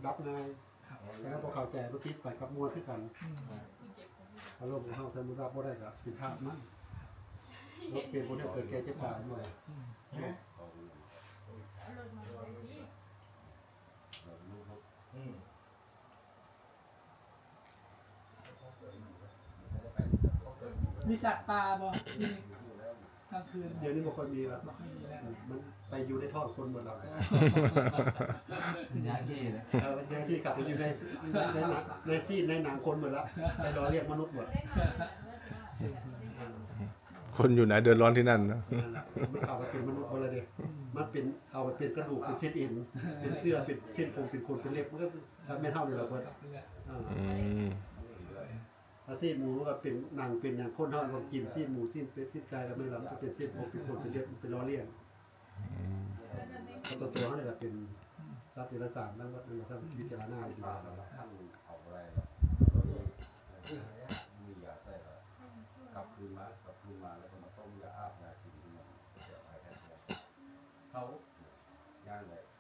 ດັບງ່າຍ. ແຕ່ຖ້າບໍ່ເຂົ້າໃຈ ມັນຕິດໄປກັບມວນຄືກັນ. ອາລົມຂອງເຮົາ ສົມມຸດວ່າບໍ່ໄດ້ກໍເປັນທາດມັນ. ເປັນຜົນໃຫ້ເກີດແກ່ເຈັບຕາຍໝົດ. ມີສັດປ່າບໍ່ທີ່ນີ້ກາງຄືນ? ດຽວນີ້ບໍ່ຄ່ອຍມີແລ້ວ. ບໍ່ຄ່ອຍມີແລ້ວ. ມັນໄປຢູ່ໃນທ້ອງຄົນໝົດແລ້ວ. ເປັນຍາທີ່ນະ. ເອີ ເປັນຍາທີ່ກັບໄປຢູ່ໃນ ໃນ ໃນ ໃນຊີ້ນໃນໜັງຄົນໝົດແລ້ວ. ໄປຫຼໍ່ລ້ຽງມະນຸດໝົດ. ຄົນຢູ່ໄຫນເດືອດຮ້ອນທີ່ນັ້ນນະ. ນັ້ນລະ ມັນເຂົ້າໄປເປັນມະນຸດໝົດແລ້ວເດ້. ມັນເປັນ ເຂົ້າໄປເປັນກະດູກ ເປັນເສັ້ນເອັນ ເປັນເຊືອກ ເປັນ ເປັນ ເປັນຂົນ ເປັນເລັບ ມັນກໍ ຖ້າແມ່ນເຮົານີ້ລະເບິດ. ອືມ ອາ ຊີ້ນໝູກໍເປັນໜັງເປັນຫຍັງ ຄົນເຮົາກໍກິນຊີ້ນໝູ ຊີ້ນເປັດ ຊີ້ນໄກ່ ກໍແມ່ນລະ ມັນກໍເປັນເສັ້ນຜົມ ເປັນຂົນ ເປັນເລັບ ເປັນຫຼໍ່ລ້ຽງ. ອືມ ແລ້ວຕົວ ຕົວເຮົານີ້ລະເປັນສັດເດຍລະສານທັງໝົດ ແມ່ນບໍ່? ຖ້າພິຈາລະນາດີໆ ເອົາບໍ່ໄດ້ແລ້ວ ມີຢາໃສ່ແລ້ວ ກັບຄືນມາ ກັບຄືນມາ ແລ້ວກໍມາຕົ້ມຢາ ອາບຢາກິນ ເຊົາ ຍ່າງໄດ້.